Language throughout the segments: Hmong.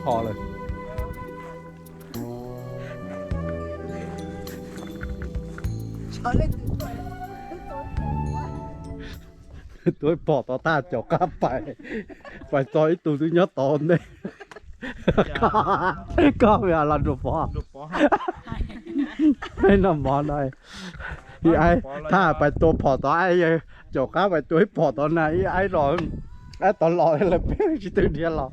Ho lawm. Tuaj ib pom tod tag caum qab pais, pais txog ib tug twb nyob tod ntej. Koj los Nruas Pov. Peb noj mov no, ib aib thaj pais tua phom tod, aib caum qab pais tua ib phom tod na, ib aib los, aib tod los lawm peb tsis twg dhia los.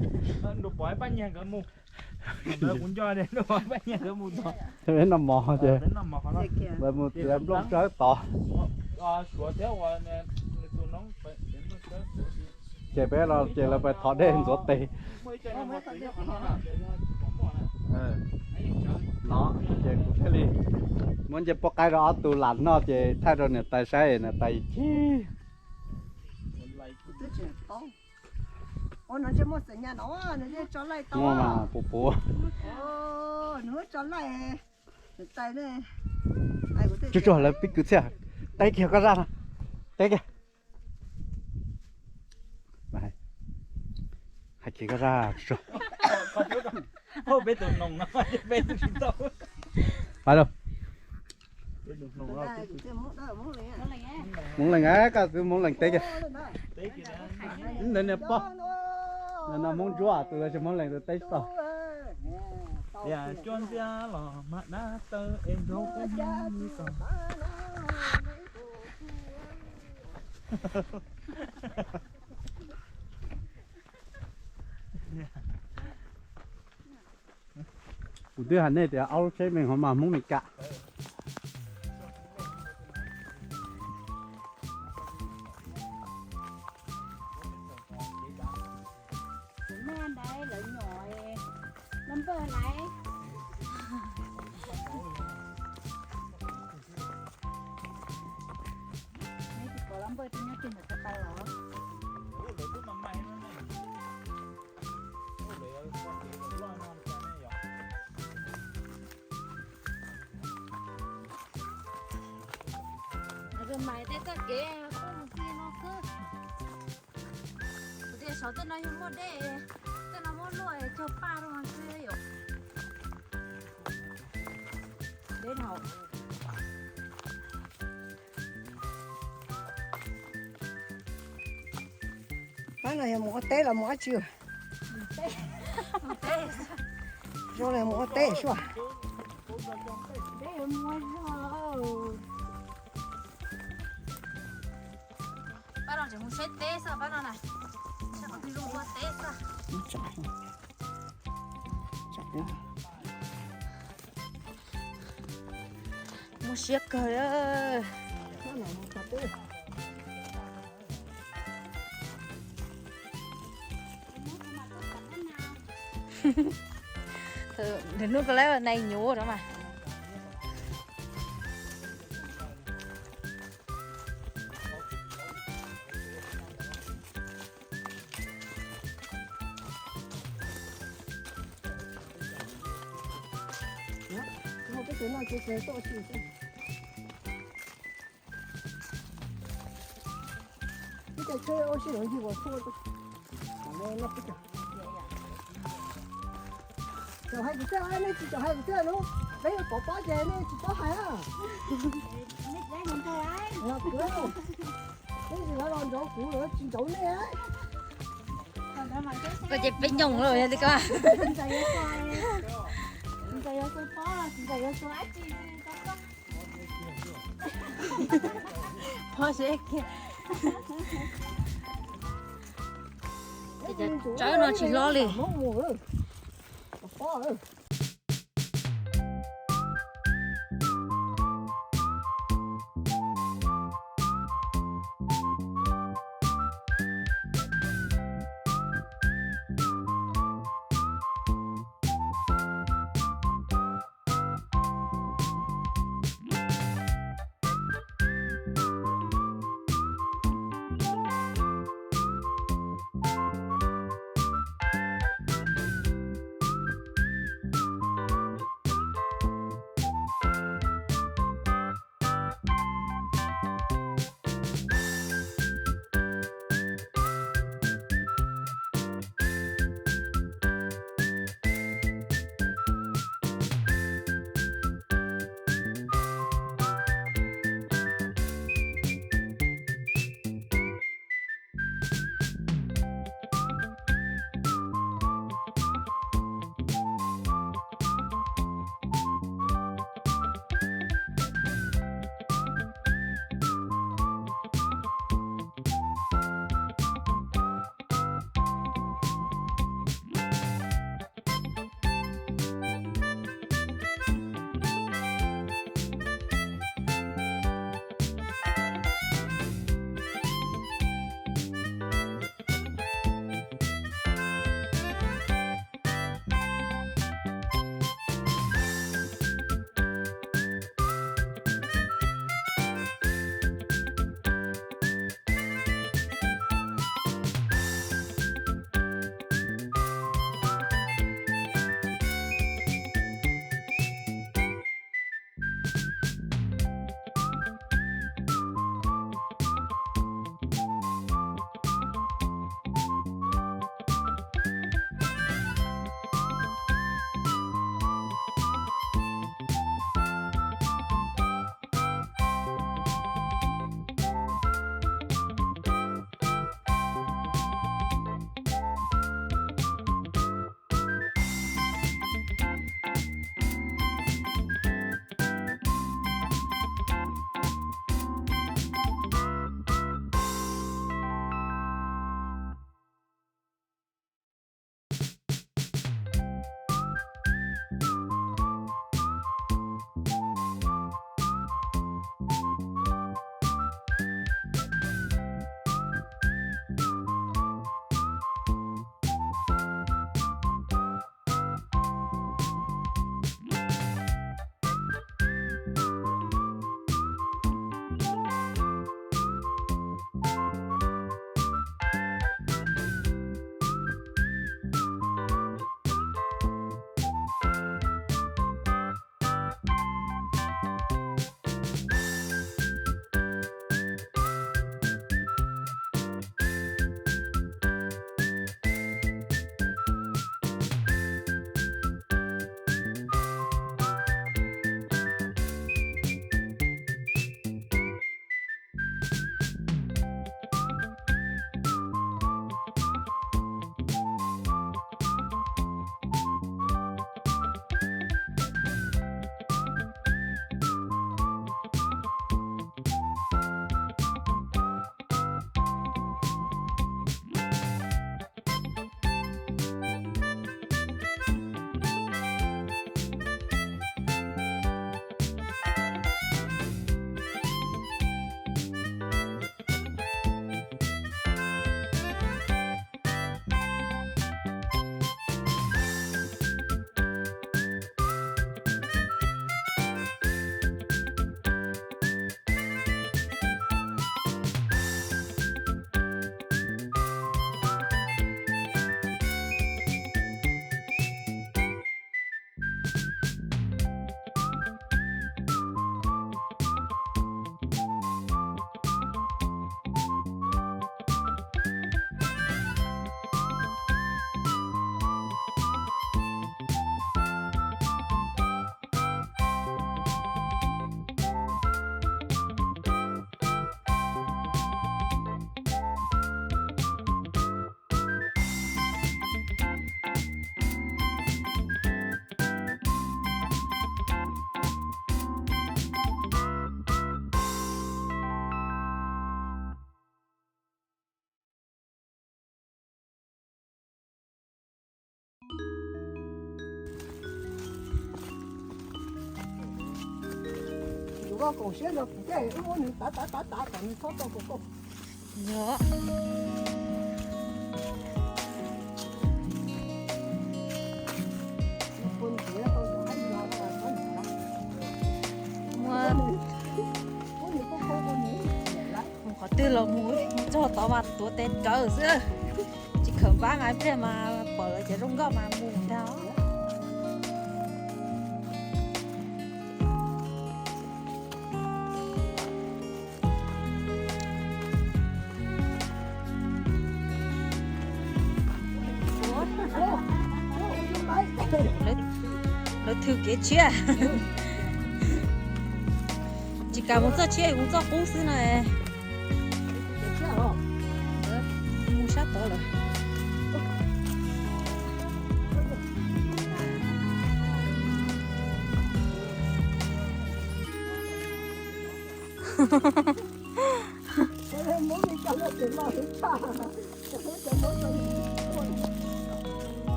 Peb noj mov ces lawv mus txiav nplooj tsawb tod. Ces peb los ces lawv pais thov dej ntxuav tes. No ces kuv thiaj li muab ncej puab qaib rau ob tug lam noj ces thaij rau niam tais saib, niam tais chib. Puv puv. Tsuag tsuag lawv pib kwv txhiaj. Teb kiag koj zaj no. Teb kiag. Hais kiag koj zaj tsuag tsuag. Hais lauj. Hmoob Leeg, koj twb Hmoob Leeg teb kiag. Ntawd niag pog, no Hmoob Ntsuab, tus tsis Hmoob Leeg tus teb tsis tau. Kuv twb hais nej tias ob lub tsheb me hov mas Hmoob Mes Kas. Kuv nag ntawd lawv nyuam lab npawj laiv. Neb tsis pom lab npawj twb nyob kiag ntawm ko tau los. Mas tej txoj kev tuaj mus txij no xwb. Kuv tias saud tej no yog muaj dej, tej no muab luaj cog paj rau mas xwb yom. Deb dhau. Pab no yog mus ua teb los mus dab tsi? Zoo li mus ua teb suaj. Pab no tseem mus saib teb xwb pab no na. Saib qhov twg zoo ua teb xwb. Muaj siab kawg. Nws hnub ko lawm nai nyuv no mas. Txaus hais kuv thiab, nej tsis txaus hais kuv thiab lub, peb yuav pov pob ces nej tsis paub hais. Nej tsis los nraud kuv, lawv tsis nraud nej. Koj ces peb nyoog lawm yog li ko. Pob seb kiag. Tsawb no tsis hlob li. Koj koom siab nrog kuv thiab, wb muab nws tav tav tav tav kom nws txhob tau kom koj. Yog. Mus qhov twg los mus, mus txog tod mas tuav tes rawv xwb. Tsis khaws npab mas ib pliag mas pom lawv cov zoo nkauj mas mus ntag. Lawv thwm kev tshiab. Tsis kam mus txoj tshiab, mus txoj qub xwb no. Mus sab tod lawm.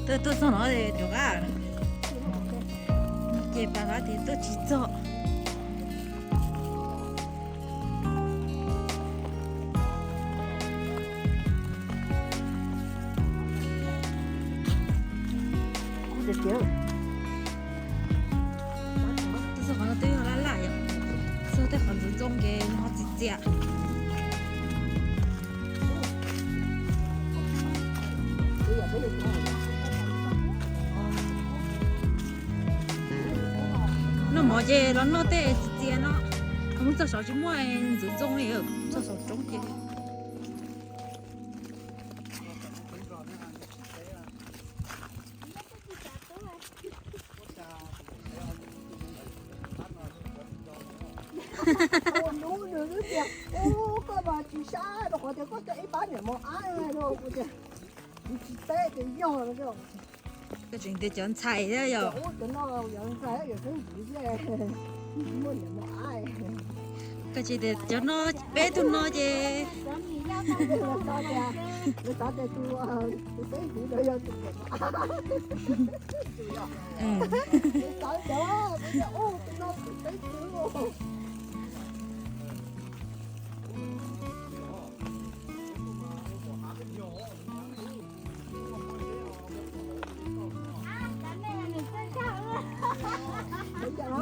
Tuaj, tuaj txog no rov qab. Ces pas qab tias tuaj tsis txog. Tuaj txog qhov no twb yog laj laj yom. Txog tej qhov ntxoov ntxoo ces ho txias txias. Noj mov ces los noj tej txias txias no. Mus txog saud tsis muaj ntxoov ntxoo li, txog saum roob ces. Ua nub nws twb tias, ub, koj mas tsis sab rau qhov tias koj coj ib pab niam mos ab rau kuv tias, kuv tsis teb tias yog. Koj tseem tias cov ntxhais thiab yom. Ub, cov no yog ntxhais yog xeeb ntxwv thiab, muaj niam mos ab. Koj tseem tias cov no, peb tug no ces. Lawv xav tias, lawv xav tias tus, tus xeeb ntxwv no yog tus niam mos ab. Lawv xav tias, ub, tus no tus xeeb ntxwv.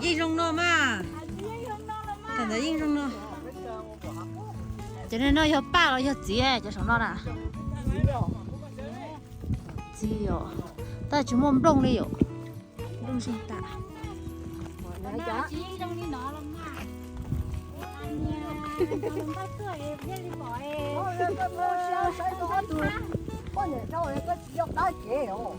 Yeej zoo no mas. Thaum ntawd yeej zoo no. Cov no yog paj los yog txiv cov saum no na? Txiv os, tab tsis muaj nplooj li yom. Nplooj zeeg tas. Poj niam rau koj tsis nco qab kev os.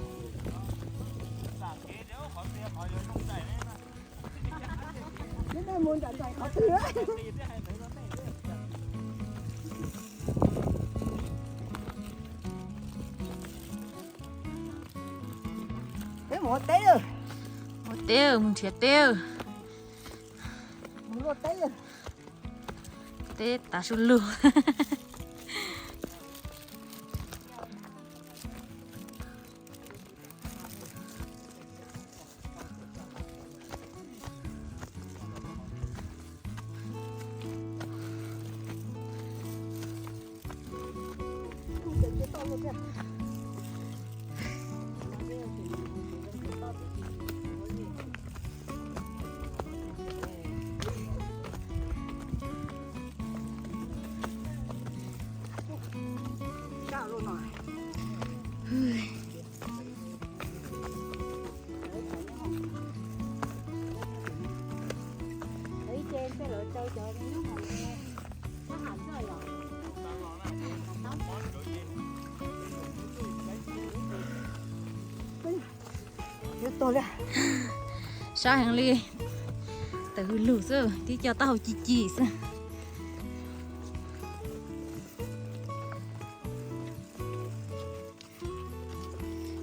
Peb mus ua teb, mus ua teb, mus nrhiav teb. Mus ua teb, teb tav su lug. Sab heev li, tawm hws lug xwb, tib co taub hau ci ci xwb.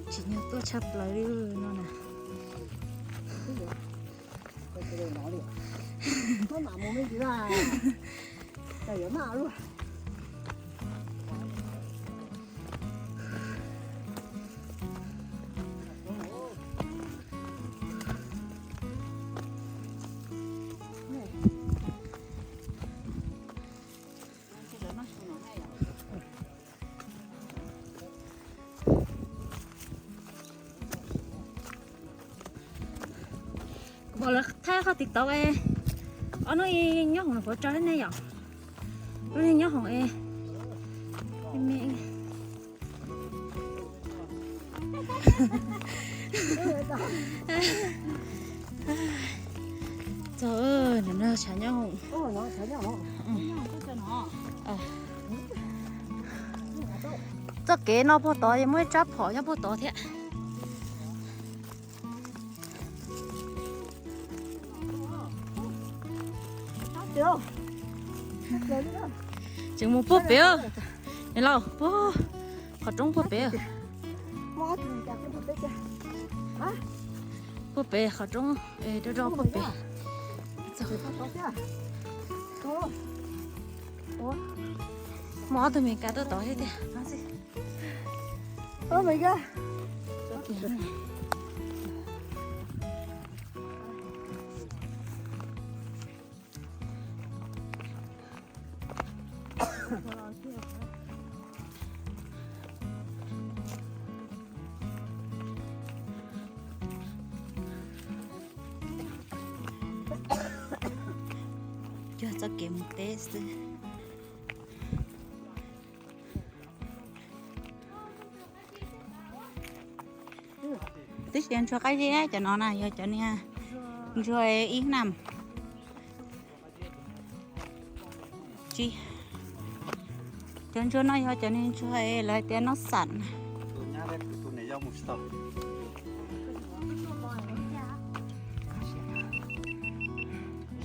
Tsim nyog tuaj tshaj plaws li no na. Kuv pom lawv thaij qhov TikTok es ob hnub ib nyob hoom no puas tso thiab ne yom? Lub neej nyob hoom es me. Txog, tshav nyob hoom. Txoj kev no puag tod, muaj ib tsab phom nyob puag tod thiab. Tseem mus puag pem, niam laus, puag qhov roob puag pem. Puag pem qhov roob, rau rau puag pem. Muaj ob tug Meskas tuaj tod thiab tiag. Cog txoj kev mus teb xwb. Twb tsis yog ntsuag qab zib, cov no na yog cov niag ntsuag ib hnab. Tsis, cov ntsuag no yog cov niag ntsuag lawv hais tias noj xam.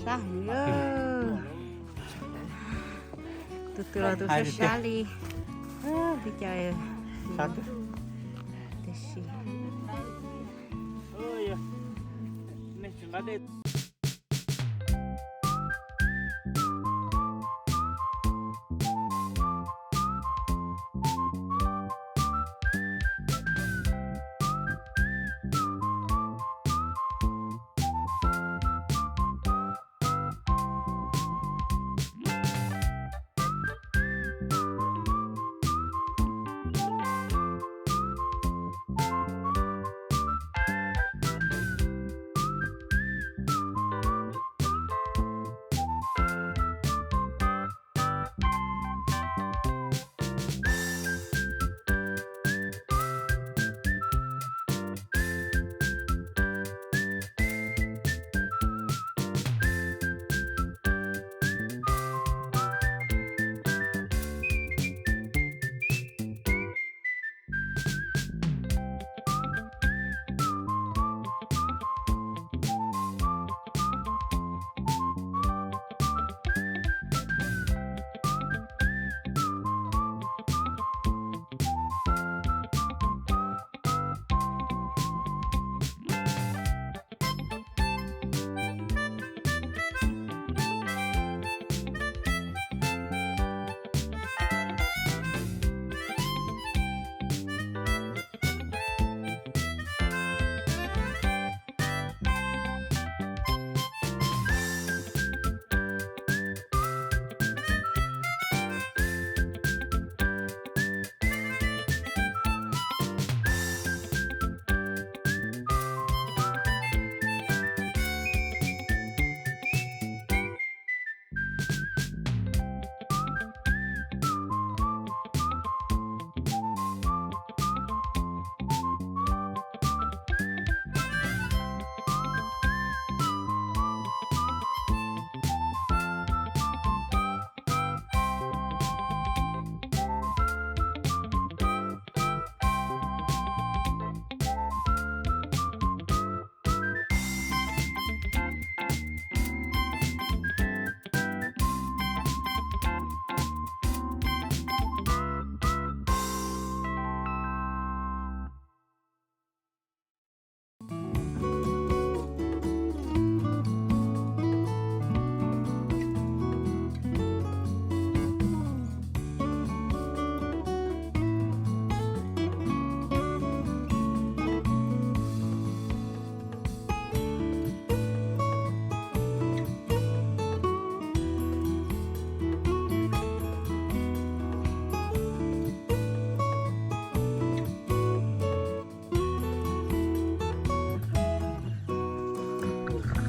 Sab heev. Tus twg los tus sab sab li. Li cas tiam sis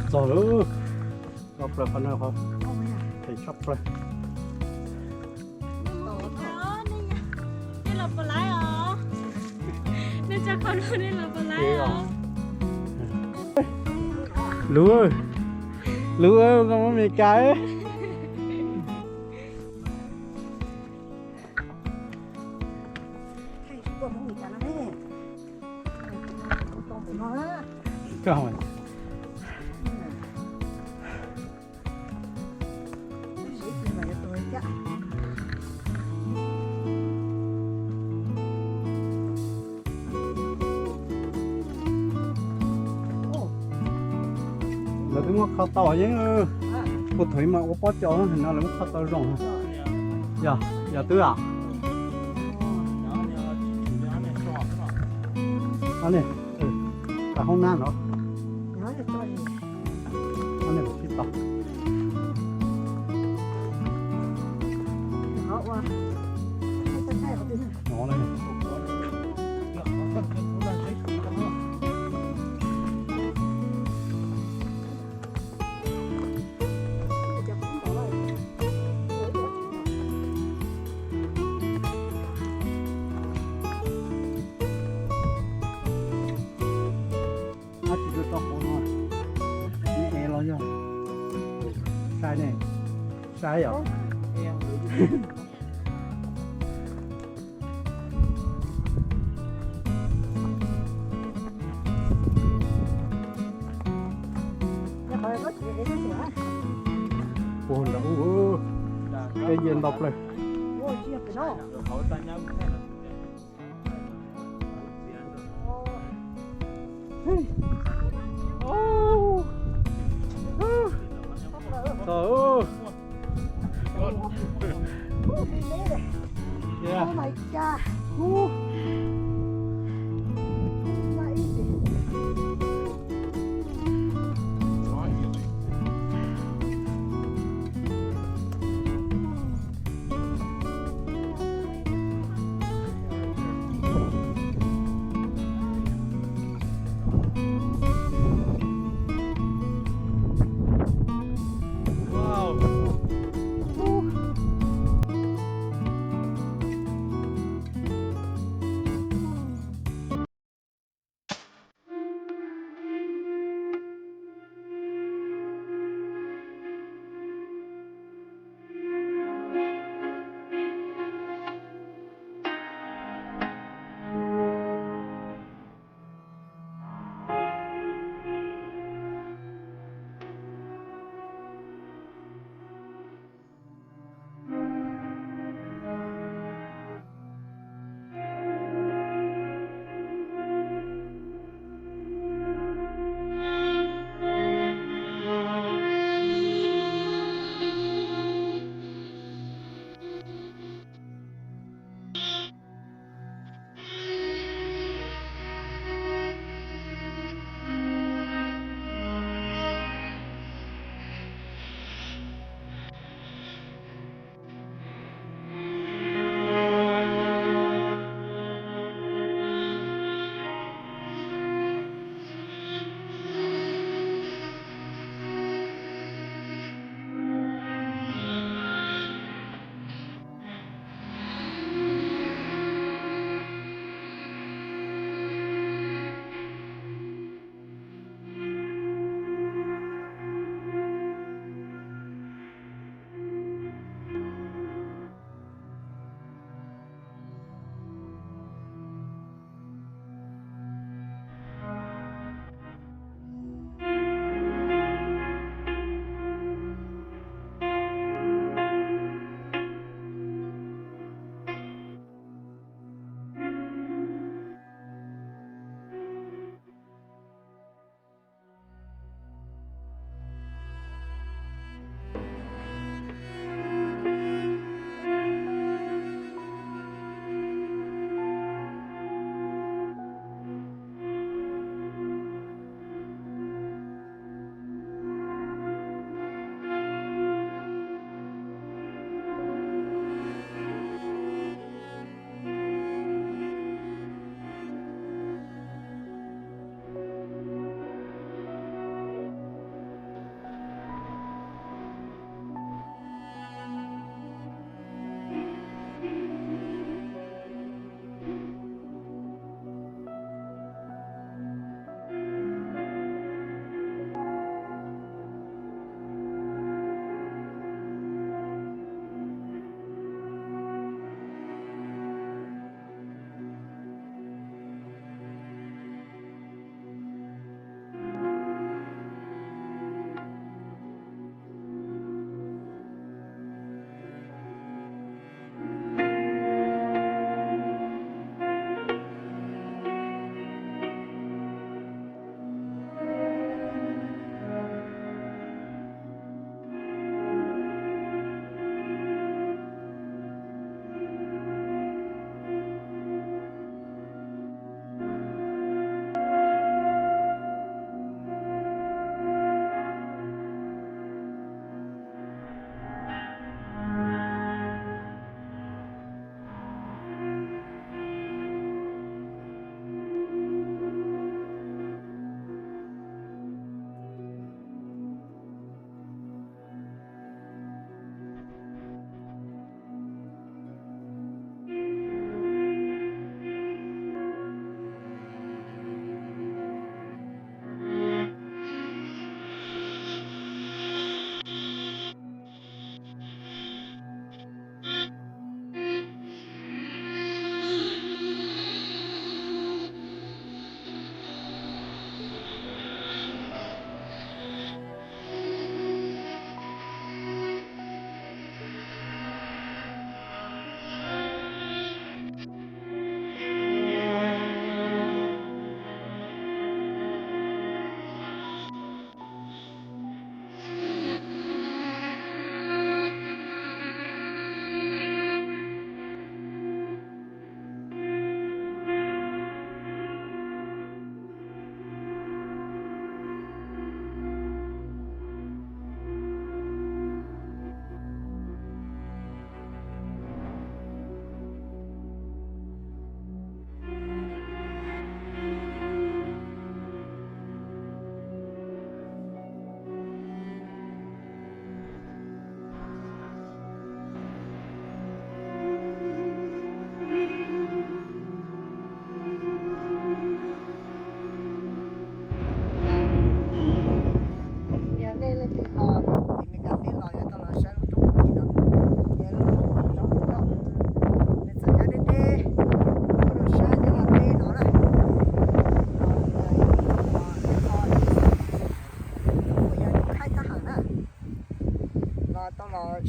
Txog lawm. Tshaj plaws qhov no, qhov phem tshaj plaws. Nej los puas laib os? Nej tso qhov no nej los puas laib os? Luv, luv, koj muab me kas. Lawv twb muab kho tau yeeb. Puag thaum ub mas ua pob cov no lawv muab kho tau zoo. Yog, yog twb am. Ab, tas hoob nab no. Ab, nej tsis tau. No. Ab, tsis tau tau qhov no. Ib es los yog. Sai ne, sai yom. Puag nram ub, peb nce ntau plaws. Txog. Yeah. Oh my God. Not easy.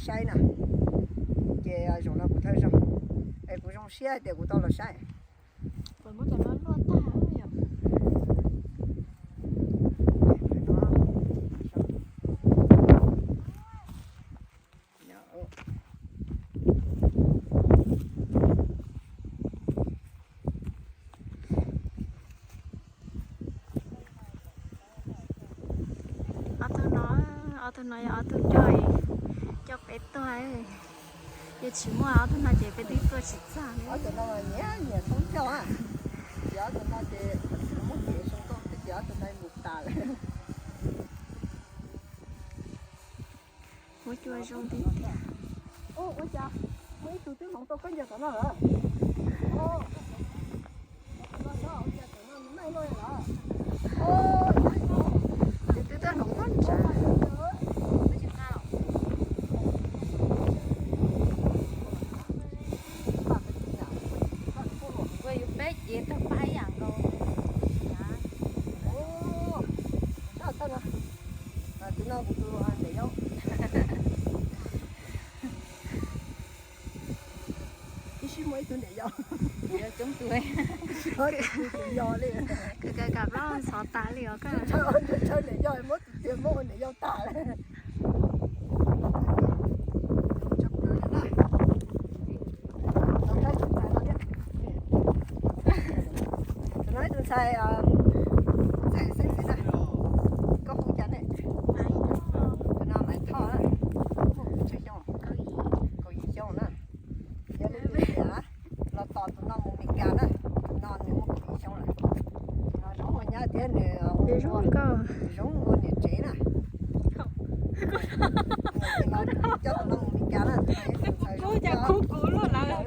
saib na. Ces zaum no kuv thawj zaug es kuv zoo siab hais tias kuv tau los saib. Ob tug no, ob tug no yog ob tug coj, coj peb tuaj. Yog tsis muaj ob tug no ces peb twb tuaj tsis txog li. Ob tug no nyiam nyiam thoob coj, ces ob tug no ces muab kev zoo nkauj xwb ces ob tug no mus tas lawm. Muab cua zoo tiag tiag. Ua cas muaj ib tug twb hloov tau khaub ncaws tom no lawm. Twb tuaj hloov tag nrho. Kuv yus peb cev tag pab ib yam nkaus. Tus no kuv tus niam yau. Ib sij muaj ib tug niam yau. Coob tus, tus yau li. Kawg kawg kam plaub ntxhov tas li os koj. Ntshaw niam yau, muab tus tiag muab ua niam yau tas li. Tus no ib tug ntxhais, ntxhais xeeb xwm na, koj hu cas ne? Tus no Maiv Thoj, muaj tsawg xyoo? Kaum yim xyoo na. Yog leej twg tias los tos tus no mus Meskas na, tus no nws muaj kaum yim xyoo lawm. Tus no zoo ua nyab thiab nws zoo ua niam tsev na. Coj tus no mus Meskas na. Kuv cas kuv kuv luaj lawm.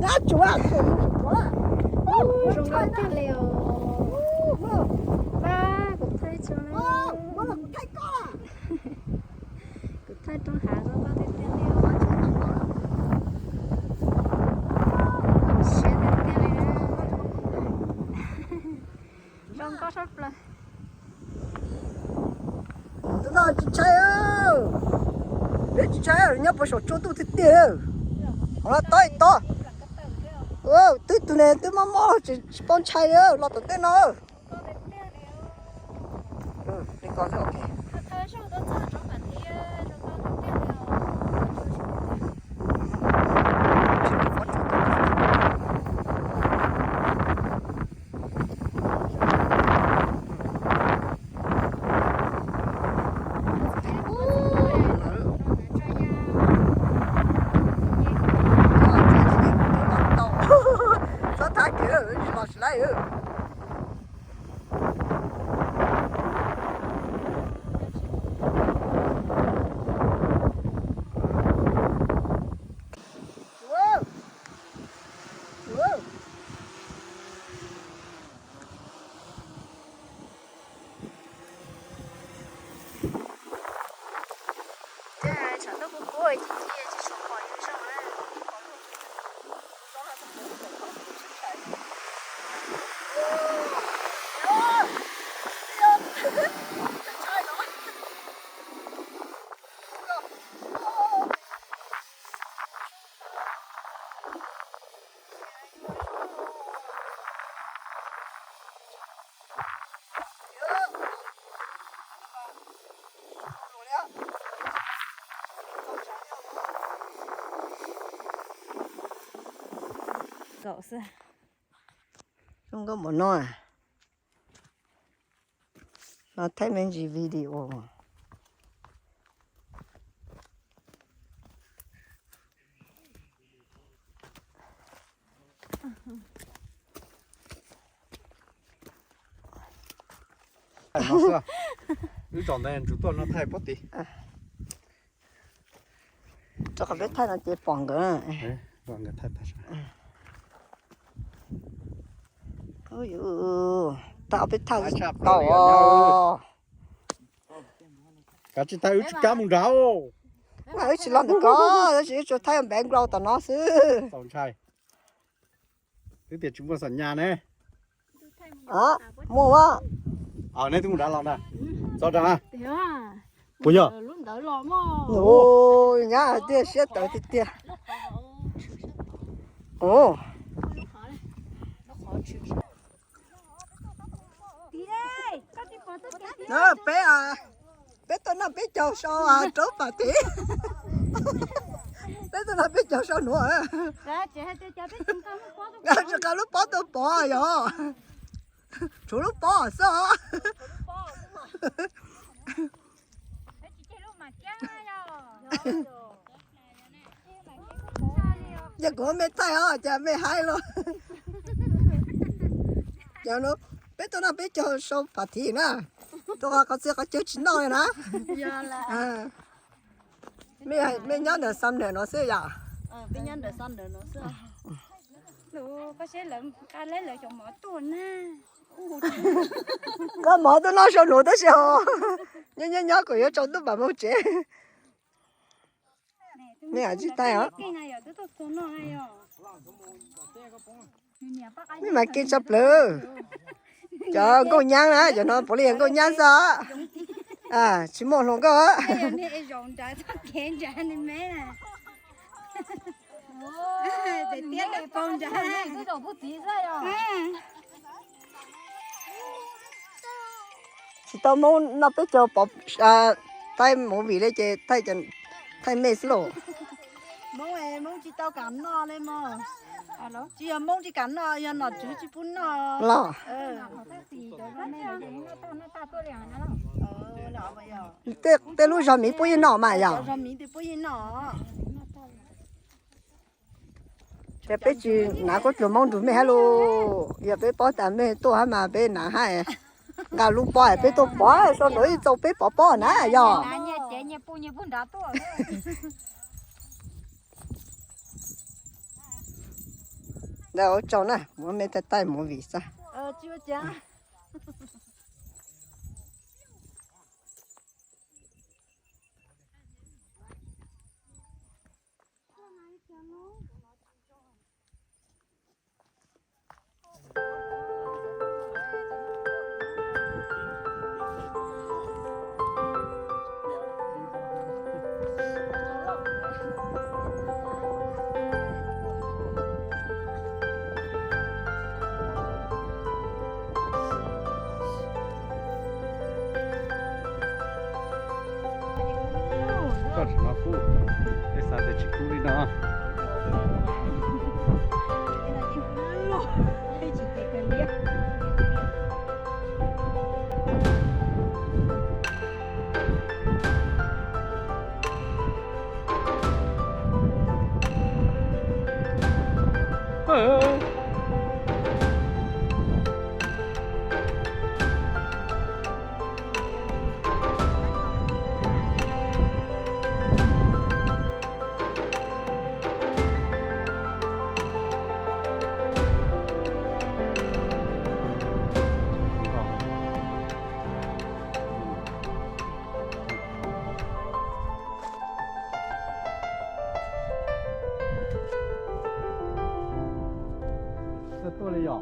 Nyab tsuav, tsuav, tsuav. Zoo nkauj tiag li os. Pab kuv thaij tso na. Kuv thaij roob hav zoo nkauj tiag tiag li os. Siab tiag tiag li. Zoo nkauj tshaj plaws. Tus no tsis ntshai, peb tsis ntshai, nyob puag saum tsua ntuj tiag tiag. Hov no tob ib tob. Twb tus ne twb mob mob tsis paub ntshai li, los tom ntej no. Txhob thab kev, los tsis laib. Tshav ntuj kub kub ci ci tsis tshua pom yus zoo na. kaum xwb. Zoo nkauj npaum no, no thaij me ntsis video. Wb tsom ntawd ntsus tuaj no thaij pob tiv. Rau qhov peb thaij no ces pom nkawd. Tau peb thaij tau os. Kav tsij thaij wb tsis kam mus nrad. Wb tsis los ntawm ko, tab sis wb tsuas thaij background tom no xwb. Txaus ntshai. Twb tias tsis muaj xam nyas ne. Muaj a. Nej twb mus nrad los na. Txog nrad. Puas yog? Nyab tiag siab tawv tiag tiag. Peb, peb tuaj noj peb caug sau rau pam tiv. Peb tuaj noj peb caug sau nuav. Tsis nqa lub pob tuaj pov yog. Tshuav lub pob xwb. Yog kuv mej thaij os cas mej haib lug. Peb tuaj noj peb caug sau pam tiv na. Tuaj qhov txhia qhov chaw tsis noj li na. Mej nyob ntawm Xam Ntawm no xwb yom? Nqa mov tuaj noj sau nuav tab sis os, nyob nyob nyob kuv yuav tsaus ntuj mam moog tsev. Mej tsis thaij os. Mej mas kev tshaj plawg. Cov nkauj nyab na, cov no puav leej yog nkauj nyab xwb. Tsis muaj hluas nkauj. Tsis tau Moob noj peb caug pov, thaij movie li ces thaij mej xwb lauj. Moob tsis tau kam noj li mog. Tsis yog Moob tsis kam noj, yog nom tswv tsis pub noj los. Tej lub zos miv puab yeej noj mas yog. Ces peb tsis nav khaub dluag Moob nrug mej hab lauj, yog peb paub tas mej tuaj hab mas peb nav hab. Nqa lub pob peb tuaj pov, sau nuav ib txau peb pov pob na yog. Ntawd ua tsaug na, muab mej thaij thaij movie xwb. Koj tseem no kub, peb xav tias tsis kub li no. Tuaj li yom.